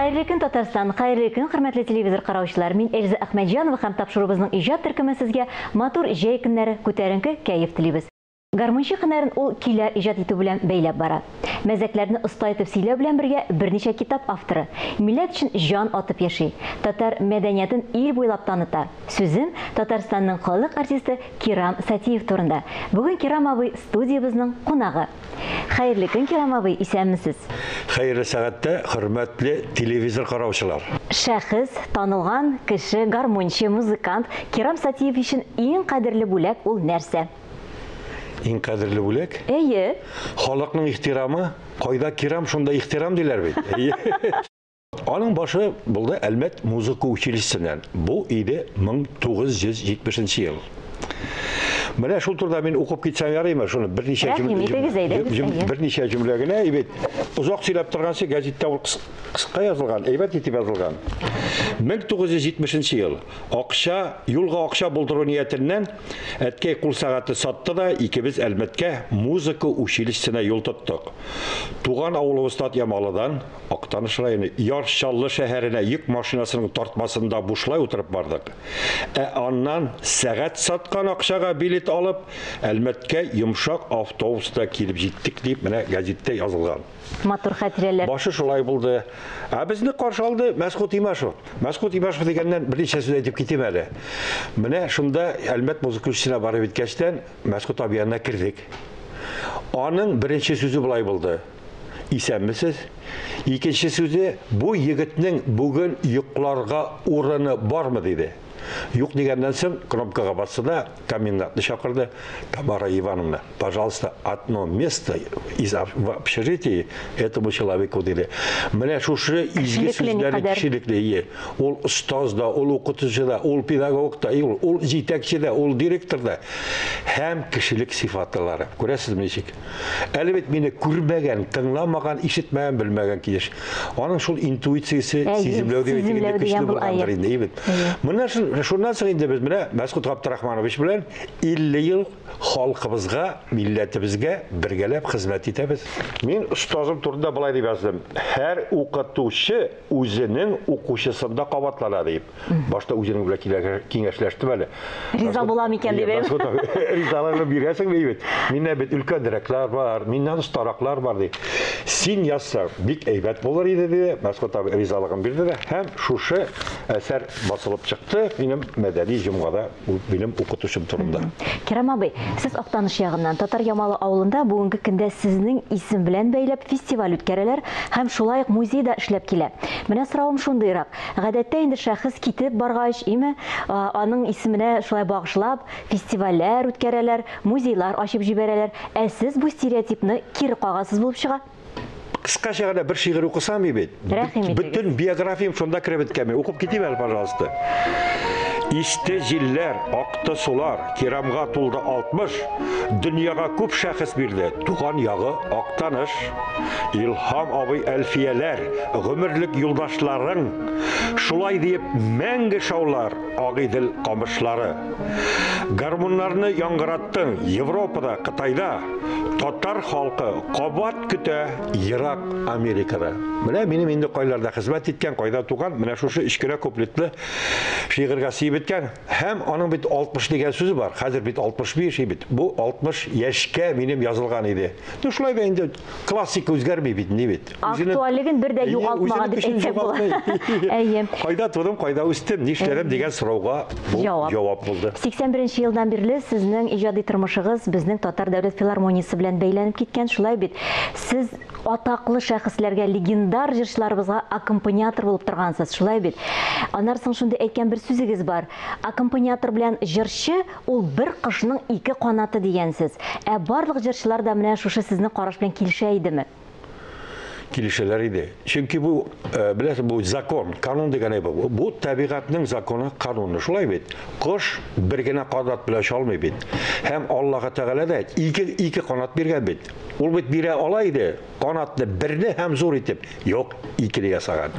Хәерле көн, Татарстан! Хәерле көн, хөрмәтле телевизор караучылар! Мин Эльза Әхмәтҗанова һәм тапшыруыбызның иҗат төркеме сезгә матур җәй көннәре, күтәренке кәеф телибез. Гармунчы һөнәрен ул көйләр иҗат итү белән бәйләп бара. Мәзәкләрне оста итеп сөйләү белән бергә берничә китап авторы. Милләт өчен җан атып яши. Татар мәдәниятен ил буйлап таныта. Сүзем Татарстанның халык артисты Кирам Сатиев турында. Бүген Кирам абый студиябезнең кунагы. Хәерле көн, Кирам абый, исәнмесез. Хәерле сәгатьтә, хөрмәтле телевизор караучылар. Шәхес, танылган кеше, гармунчы, музыкант Кирам Сатиев өчен иң кадерле бүләк ул нәрсә? Иң кадерле бүләк? Әйе. Халыкның ихтирамы. Кайда Кирам, шунда ихтирам диләр бит. Әйе. Аның башы булды Әлмәт музыка училищесеннән. Бу иде 1970 ел. Менә шул турыда мин укып китсәм ярыймы? Шуны берничә җөмлә, берничә җөмлә генә, бит. Озак сөйләп торганчы гәзиттә ул кыска язылган, әйбәт итеп язылган. 1970 ел. Акча, юлга акча булдыру ниятеннән әткәй кул сәгате сатты да, икебез Әлмәткә музыка училищесына юл тоттык. Туган авылыбыз Татьямалыдан Актаныш районы Яр Чаллы шәһәренә йөк машинасының тартмасында бушлай утырып бардык. Ә аннан сәгать саткан акчага билет алып, Әлмәткә йомшак автобуста килеп җиттек, дип менә гәзиттә язылган. Матур хатирәләр. Башы шулай булды. Ә безне каршы алды Мәсгут Имашев. Мәсгут Имашев дигәннән берничә сүз әйтеп китим әле. Менә шунда Әлмәт музыка училищесына барып җиткәчтән Мәсгут абый янына кердек. Аның беренче сүзе болай булды. Исәнмесез. Икенче сүзе, бу егетнең бүген йокларга урыны бармы, диде. Юк дигәннән соң, кнопкага басты да, комендантны чакырды. Тамара Ивановна, пожалуйста, одно место из в общежитии этому человеку, диде. Менә шушы изге сүзләре кешелекле, ие. Ул остаз да, ул укытучы да, ул педагог та, ул, ул җитәкче дә, ул директор да. Һәм кешелек сыйфатлары. Күрәсезме ничек? Әле бит мине күрмәгән, тыңламаган, ишетмәгән, белмәгән килеш. Аның шул интуициясе, сиземләү дип әйтик инде, көчле булгандыр инде, бит. Моннан шуннан соң инде без менә Мәсгут Габдрахманович белән 50 ел халкыбызга, милләтебезгә бергәләп хезмәт итәбез. Мин остазым турында болай дип яздым. Һәр укытучы үзенең укучысында кабатлана дип. Башта үзенең белән киңәшләштем әле. Риза була микән дип. Ризалыгны бирәсең бит. Миннән бит өлкәнрәкләр бар, миннән остараклар бар ди. Син язсаң, бик әйбәт булыр иде диде. Мәсгут абый ризалыгын бирде дә һәм шушы әсәр басылып чыкты. Минем мәдәни җомгада минем укытучым турында. Кирам абый, сез Актаныш ягыннан, Татар Ямалы авылында бүгенге көндә сезнең исем белән бәйләп фестиваль үткәрәләр һәм шулай ук музей да эшләп килә. Менә соравым шундыйрак. Гадәттә инде шәхес китеп баргач, име, аның исеменә шулай багышлап, фестивальләр үткәрәләр, музейлар ачып җибәрәләр. Ә сез бу стереотипны кире кагасыз булып чыга. Кыскача гына бер шигырь укысам бит. Рәхим итегез. Бөтен биографиям шунда кереп беткән. Мин укып китим әле, пожалуйста. Исте җилләр, акты сулар, Кирамга тулды 60, дөньяга күп шәхес бирде, туган ягы Актаныш. Илһам абый Әлфияләр, гомерлек юлдашларың, шулай диеп мәңге шаулар Агыйдел камышлары. Гармуннарны яңгыраттың Европада, Кытайда, татар халкы кабат көтә ерак Америкада. Менә минем инде кайларда хезмәт иткән, кайда туган, менә шушы өч кенә куплетлы шигырьгә сыеп беткән. Һәм аның бит 60 дигән сүзе бар. Хәзер бит 65 бит. Бу 60 яшькә минем язылган иде. Ну шулай да инде классика үзгәрми бит, ни бит. Актуальлеген бер дә югалтмаган дип әйтсәк була. Әйе. Кайда тудым, кайда үстем, нишләдем дигән сорауга бу җавап булды. 81 елдан бирле сезнең иҗади тормышыгыз безнең Татар дәүләт филармониясе белән бәйләнеп киткән, шулай бит. Сез атаклы шәхесләргә, легендар җырчыларыбызга аккомпаниатор булып торгансыз, шулай бит. Аннан соң шундый әйткән бер сүзегез бар. Аккомпаниатор белән җырчы ул бер кошның ике канаты дигәнсез. Ә барлык җырчылар да менә шушы сезнең караш белән килешә идеме? Килешәләр иде. Чөнки бу, э, беләсең, бу закон, канун дигән әйбер. Бу табигатьнең законы, кануны. Шулай бит. Кош бер генә канат белән оча алмый бит. Һәм Аллаһы Тәгалә дә ике ике канат биргән бит. Ул бит бирә ала иде канатны берне һәм зур итеп. Юк, икене ясаган.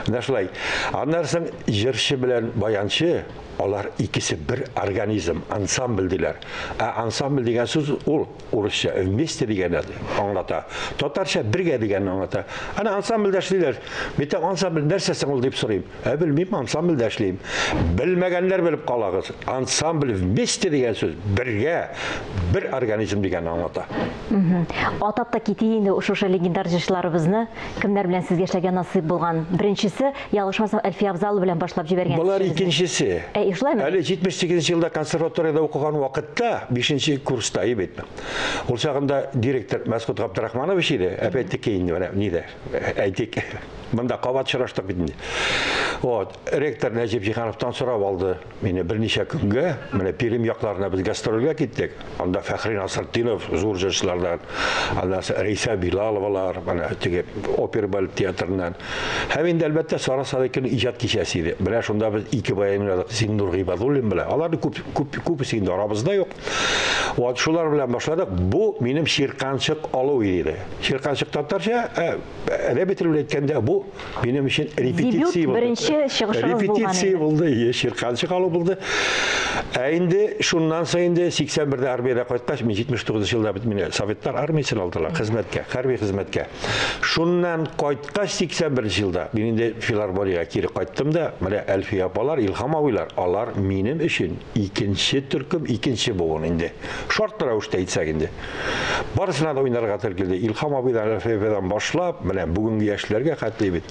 Менә шулай. Аннан соң җырчы белән баянчы Алар икесе бер организм, ансамбль диләр. Ә ансамбль дигән сүз ул урысча вместе дигәнне аңлата. Татарча бергә дигәнне аңлата. Әнә ансамбльдә эшлиләр. Мин әйтәм, ансамбль нәрсә соң ул дип сорыйм. Ә белмим, ансамбльдә эшлим. Белмәгәннәр белеп калагыз. Ансамбль вместе дигән сүз бергә, бер организм дигәнне аңлата. Атап та китик инде шушы легендар җырчыларыбызны, кемнәр белән сезгә эшләргә насыйп булган. Беренчесе, ялгышмасам, Әлфия Абзалова белән башлап җибәргән. Болар икенчесе. Ә, шулаймы? Әле 78 елда консерваториядә укыган вакытта, 5 курста, бит. Ул чагында директор Мәсгут Габдрахманович иде. Опять-таки инде менә нидә, әйтик, монда кабат очраштык бит инде. Вот, ректор Нәҗип Җиһановтан сорап алды мине берничә көнгә. Менә Пермь якларына без гастрольгә киттек. Анда Фәхри Насретдинов зур җырчылардан, аннан соң Рәйсә Билаловалар, менә теге опера балет театрыннан. Һәм инде әлбәттә Сара Садыйкиның иҗат кичәсе иде. Менә шунда без ике баян уйнадык Зиннур Гыйбадуллин белән. Аларны күп күп күбесе инде арабызда юк. Вот шулар белән башладык. Бу минем чирканчык алу иде. Чирканчык татарча, әдәби тел белән әйткәндә, бу минем өчен репетиция булды. Беренче чыгышыгыз булган. Репетиция булды, чирканчык алу булды. Ә инде шуннан соң инде 81-дә армиядә кайткач, мин 79 елда бит мине Советлар армиясенә алдылар, хезмәткә, хәрби хезмәткә. Шуннан кайткач 81 елда мин инде филармониягә кире кайттым да, менә Әлфия апалар, Илһам абыйлар, алар минем өчен икенче төркем, икенче буын инде. Шартлы рәвештә әйтсәк инде. Барысына да уйнарга туры килде. Илһам абыйдан, Әлфия ападан башлап, менә бүгенге яшьләргә хәтле бит.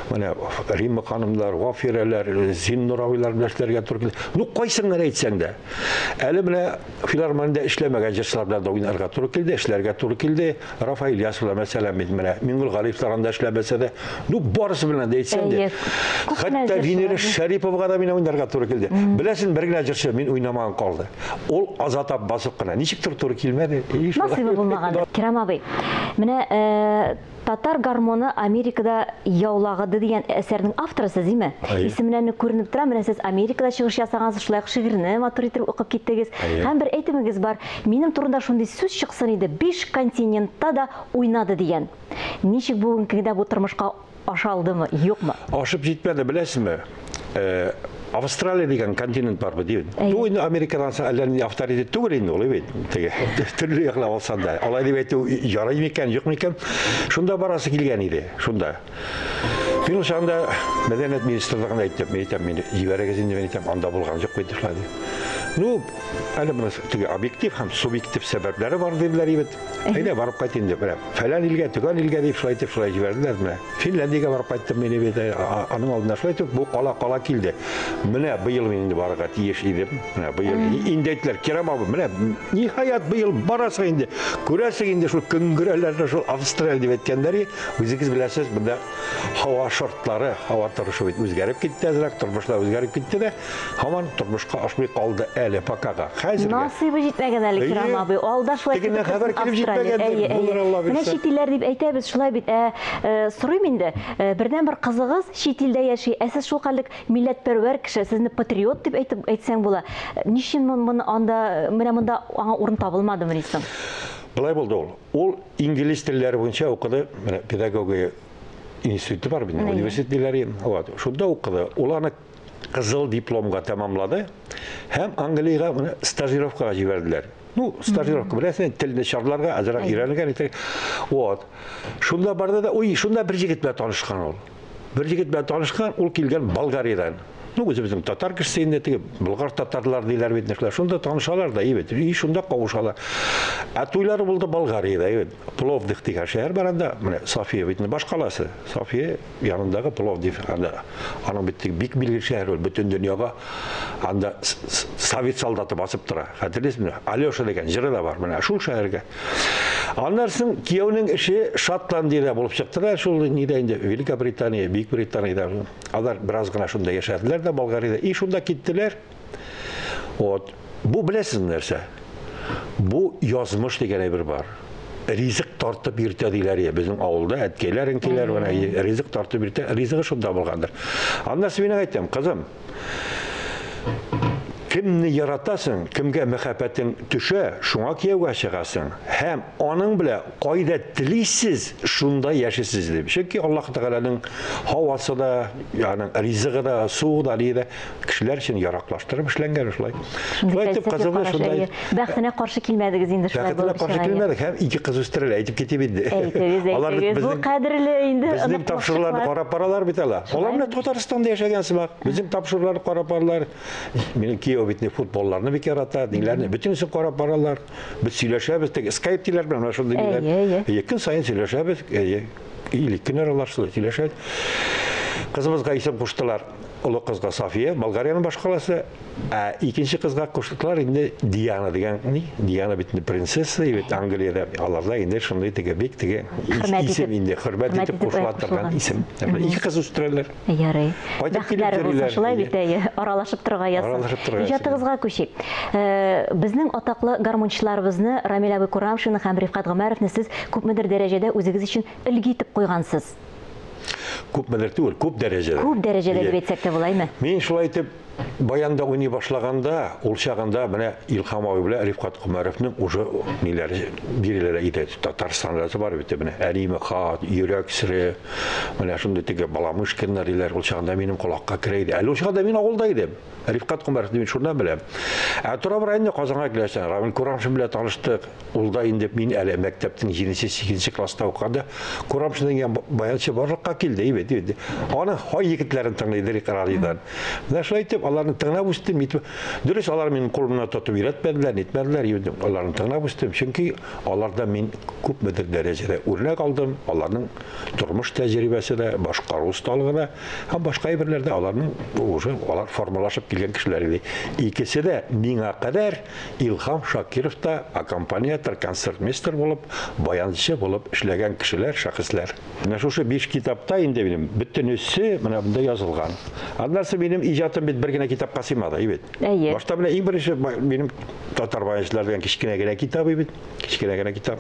Менә Римма ханымлар, Вафирәләр, Зиннур абыйлар белән эшләргә туры килде. Ну, кайсын гына әйтсәң дә. Әле менә филармониядә эшләмәгән җырчылар белән дә уйнарга туры килде, эшләргә туры килде. Рафаэль Ильясов белән, мәсәлән, бит менә Миңгол Галиевлар анда эшләмәсә дә, ну, барысы белән дә әйтсәң дә. Хәтта Венера Шәриповага да мин уйнарга туры килде. Беләсең, бер генә җырчы мин уйнамаган калды. Ул Азат Аббасов кына. Ничектер туры килмәде. Насыйбы булмаган. Кирам абый, менә Татар гармоны Америкада яулагыды дигән әсәрнең авторы сез, димме? Исеменнән үк күренеп тора, менә сез Америкада чыгыш ясагансыз, шулай ук шигырьне матур итеп укып киттегез. Һәм бер әйтемегез бар, минем турында шундый сүз чыксын иде, 5 континентта да уйнады дигән. Ничек бүгенге көндә бу тормышка аша алдымы, юкмы? Ашып җитмәде, беләсезме? Австралия дигән континент бар бит, дибез. Ну, инде Америкадан соң әллә нинди авторитет түгел инде ул, бит. Теге төрле яклап алсаң да. Алай дип әйтү ярый микән, юк микән? Шунда барасы килгән иде, шунда. Мин ул чагында мәдәният министрлыгына әйттем, мин әйтәм, мине җибәрегез инде, мин әйтәм, анда булган юк бит, шулай дип. Ну, әле моны теге объектив һәм субъектив сәбәпләре бар диделәр бит. Әйдә барып кайт инде, менә фәлән илгә, төгән илгә дип шулай итеп шулай җибәрделәр менә. Финляндиягә барып кайттым мин бит, аның алдында шулай итеп бу кала-кала килде. Менә быел мин инде барырга тиеш идем. Менә быел инде әйттеләр, Кирам абый, менә ниһаять быел барасың инде. Күрәсең инде шул көнгерәләрне, шул Австралия дип әйткәннәр, үзегез беләсез, монда һава шартлары, һава торышы бит үзгәреп китте әзрәк, тормышлар үзгәреп китте дә, һаман тормышка ашмый калды әле покага. Хәзергә. Насыйбы җитмәгән әле, Кирам абый. Алда шулай Тегеннән хәбәр килеп җитмәгәндер, булыр Алла бирсә. Менә чит илләр дип әйтәбез, шулай бит. Сорыйм инде, бердән-бер кызыгыз чит илдә яши, ә сез шулкадәрлек милләтпәрвәр кеше, сезне патриот дип әйтеп әйтсәң була. Ничек моны анда, менә монда аңа урын табылмадымыни соң? Болай булды ул. Ул инглиз телләре буенча укыды, менә педагогия институты бар бит, университет диләр. Вот, шунда укыды. Ул аны кызыл дипломга тәмамлады һәм Англиягә менә стажировкага җибәрделәр. Ну, стажировка беләсең, телне чарларга әзрәк өйрәнергә итә. Вот. Шунда барды да, ой, шунда бер егет белән танышкан ул. Бер егет белән танышкан, ул килгән Болгариядән. Ну, үзебезнең татар кешесе инде, теге болгар татарлар диләр бит, нәрсәләр. Шунда танышалар да, бит. И шунда кавышалар. Ә туйлары булды Болгариядә, бит. Пловдив дигән шәһәр бар анда. Менә София бит башкаласы. София янындагы Пловдив анда. Аның бит бик билгеле шәһәр ул, бөтен дөньяга анда совет солдаты басып тора. Хәтерлисезме? Алеша дигән җыры да бар менә шул шәһәргә. Аннан соң кияүнең эше Шотландиядә булып чыкты да, шул нидә инде Великобритания, Бөек Британиядә. Алар бераз гына шунда яшәделәр дә Болгариядә. И шунда киттеләр. Вот. Бу беләсезме нәрсә? Бу язмыш дигән әйбер бар. Ризык тартып йөртә диләр я безнең авылда әткәйләр, әнкәйләр менә ризык тартып йөртә, ризыгы шунда булгандыр. Аннан соң мин әйтәм, кызым, Кемне яратасың, кемгә мәхәббәтең төшә, шуңа кияүгә чыгасың. Һәм аның белән кайда телисез, шунда яшисез дип. Чөнки Аллаһ Тәгаләнең һавасы да, аның ризыгы да, суы да, ни дә кешеләр өчен яраклаштырып эшләнгән шулай. Шулай итеп кызыбыз шунда бәхетенә каршы килмәдегез инде шулай булып. Бәхетенә каршы килмәдек һәм ике кыз үстерелә, әйтеп китим инде. Әйтегез, әйтегез. Бу кадерле инде. Безнең тапшыруларны карап баралар бит алар. Алар менә Татарстанда яшәгән сымак. Безнең тапшыруларны карап баралар. Минем кияү бит футболларны бик ярата, ниләрне бөтенесен карап баралар. Без сөйләшәбез, теге скайп диләр белән менә шундый ниләр. Әйе, көн саен сөйләшәбез. Әйе. Или көн аралаш шулай сөйләшәбез. Кызыбызга исем куштылар. Олы кызга София, Болгариянең башкаласы, ә икенче кызга куштылар инде Диана дигән, ни? Диана бит инде принцесса, бит Англиядә. Аларда инде шундый теге бик теге исем инде хөрмәт итеп кушыла торган исем. Ике кыз үстерәләр. Ярый. Бәхетләре булсын, шулай бит, әйе. Аралашып торырга язсын. Иҗатыгызга күчик. Безнең атаклы гармунчыларыбызны Рамил абый Курамшинны һәм Рифкать Гомәровны сез күпмедер дәрәҗәдә үзегез өчен өлге итеп куйгансыз. Күпмедер түгел, күп дәрәҗәдә. Күп дәрәҗәдә дип әйтсәк тә булаймы? Мин шулай итеп баянда уйный башлаганда, ул чагында менә Илһам абый белән Рифкать Гомәровның уже ниләре бирелә иде. Татарстанда бар бит менә Әниме хат, йөрәк сере, менә шундый теге Баламышкиннар диләр, ул чагында минем колакка керә иде. Әле ул чагында мин авылда идем. Рифкать Гомәровны мин шуннан беләм. Ә тора-бара инде Казанга киләсең, Рамил Курамшин белән таныштык. Ул да инде мин әле мәктәпнең 7-8 класста укыганда Курамшин дигән баянчы барлыкка килде, әйбәт, әйбәт. Аның һай егетләрен тыңлый идек радиодан. Менә шулай итеп аларны тыңлап үстем. Дөрес, алар минем кулымнан тотып өйрәтмәделәр, нитмәделәр, аларны тыңлап үстем. Чөнки алардан мин күпмедер дәрәҗәдә үрнәк алдым, аларның тормыш тәҗрибәсе дә, башкару осталыгы да һәм башка әйберләр дә аларның уже алар формалашып килгән кешеләр иде. Икесе дә миңа кадәр Илһам Шакиров та аккомпаниатор, концертмейстер булып, баянчы булып эшләгән кешеләр, шәхесләр. Менә шушы 5 китапта инде минем бөтенесе менә монда язылган. Аннан соң минем иҗатым бит бер генә китапка сыймады, бит. Әйе. Башта менә иң беренче минем татар баянчылар дигән кечкенә генә китап бит, кечкенә генә китап.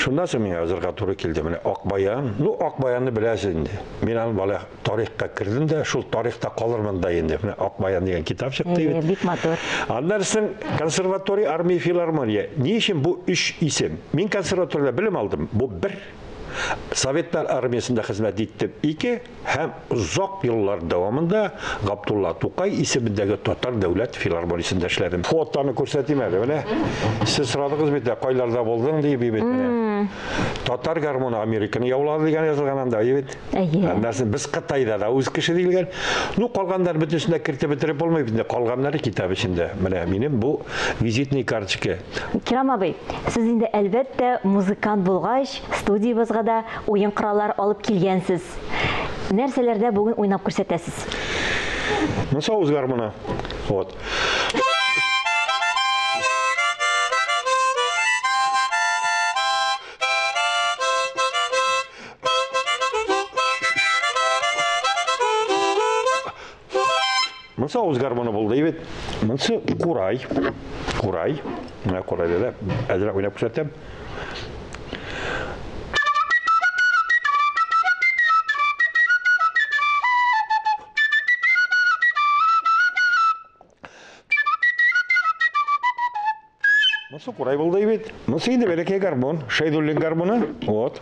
Шуннан соң миңа язырга туры килде менә Ак баян. Ну, Ак баянны беләсез инде. Мин аны бала тарихка кердем дә, шул тарихта калырмын да инде. Менә Ак баян дигән китап чыкты бит. Бик матур. Аннан соң консерватория, армия, филармония. Ни өчен бу өч исем? Мин консерваториядә белем алдым. Бу бер. Советлар армиясендә хезмәт иттем. Ике. Һәм озак еллар дәвамында Габдулла Тукай исемендәге Татар дәүләт филармониясендә эшләдем. Фотоны күрсәтим әле. Менә сез сорадыгыз бит, кайларда булдың дип бит менә. Татар гармоны Американы яулады дигән язылган анда, бит. Әйе. Аннан соң без Кытайда да үз кеше диелгән. Ну, калганнар бөтенесен дә кертеп бетереп булмый бит инде. Калганнары китап эчендә. Менә минем бу визитный карточка. Кирам абый, сез инде әлбәттә музыкант булгач, студиябезгә дә уен кораллары алып килгәнсез. Нәрсәләрдә бүген уйнап күрсәтәсез? Монысы авыз гармоны. Вот. Монысы авыз гармоны булды бит. Монысы курай. Курай. Менә курайда да әзрәк уйнап күрсәтәм. Монысы курай булды бит. Монысы инде бәләкәй гармон, Шәйдуллин гармоны. Вот.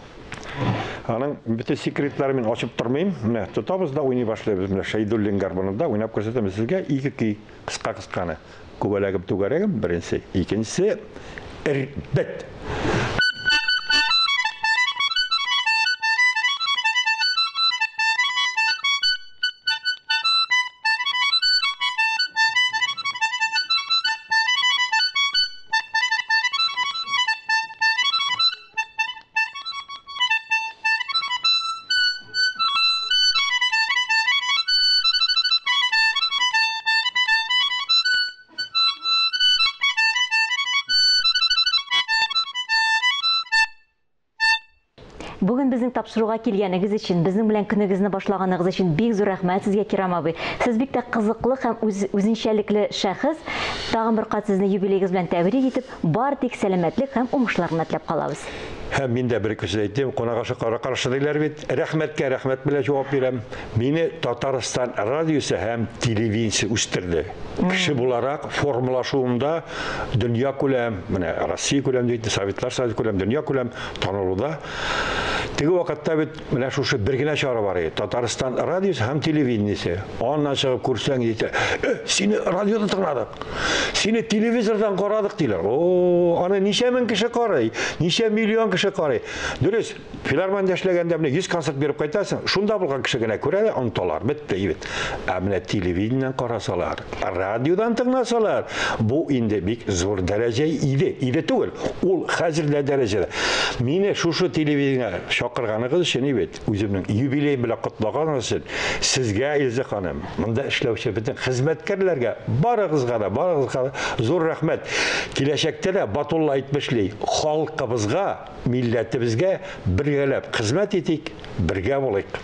Аның бөтен секретларын мин ачып тормыйм. Менә тотабыз да уйный башлыйбыз. Менә Шәйдуллин гармонында уйнап күрсәтәм сезгә ике көй, кыска-кысканы. Күбәләгем түгәрәгем беренче, икенчесе Эрбет. Бүген безнең тапшыруга килгәнегез өчен, безнең белән көнегезне башлаганыгыз өчен бик зур рәхмәт сезгә, Кирам абый. Сез бик тә кызыклы һәм үзенчәлекле шәхес. Тагын бер кат сезне юбилеегыз белән тәбрик итеп, бар тик сәламәтлек һәм уңышлар гына теләп калабыз. Һәм мин дә бер-ике сүз әйтим, кунак ашы кара каршы диләр бит. Рәхмәткә рәхмәт белән җавап бирәм. Мине Татарстан радиосы һәм телевидениесе үстерде. Кеше буларак формалашуымда дөнья күләм, менә Россия күләм дип, Советлар Союзы күләм, дөнья күләм танылуда. Теге вакытта бит менә шушы бер генә чара бар иде. Татарстан радиосы һәм телевидениесе. Аннан чыгып күрсәң, әйтә, «Э, сине радиода тыңладык. Сине телевизордан карадык диләр. О, аны ничә мең кеше карый, ничә миллион кеше карый. Дөрес, филармониядә эшләгәндә менә 100 концерт биреп кайтасың, шунда булган кеше генә күрә дә оныталар, бетте бит. Ә менә телевидениедән карасалар, радиодан тыңласалар, бу инде бик зур дәрәҗә иде. Иде түгел, ул хәзер дә дәрәҗәдә. Мине шушы телевидениегә чакырганыгыз өчен бит, үземнең юбилеем белән котлаганыгыз өчен сезгә, Илза ханым, монда эшләүче бөтен хезмәткәрләргә, барыгызга да, барыгызга да зур рәхмәт. Киләчәктә дә Батулла әйтмешли, халкыбызга, милләтебезгә бергәләп хезмәт итик, бергә булыйк.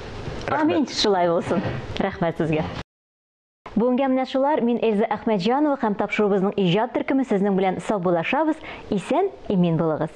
Амин, шулай булсын. Рәхмәт сезгә. Бүгенгә менә шулар. Мин Эльза Әхмәтҗанова һәм тапшыруыбызның иҗат төркеме сезнең белән саубуллашабыз. Исән, имин булыгыз.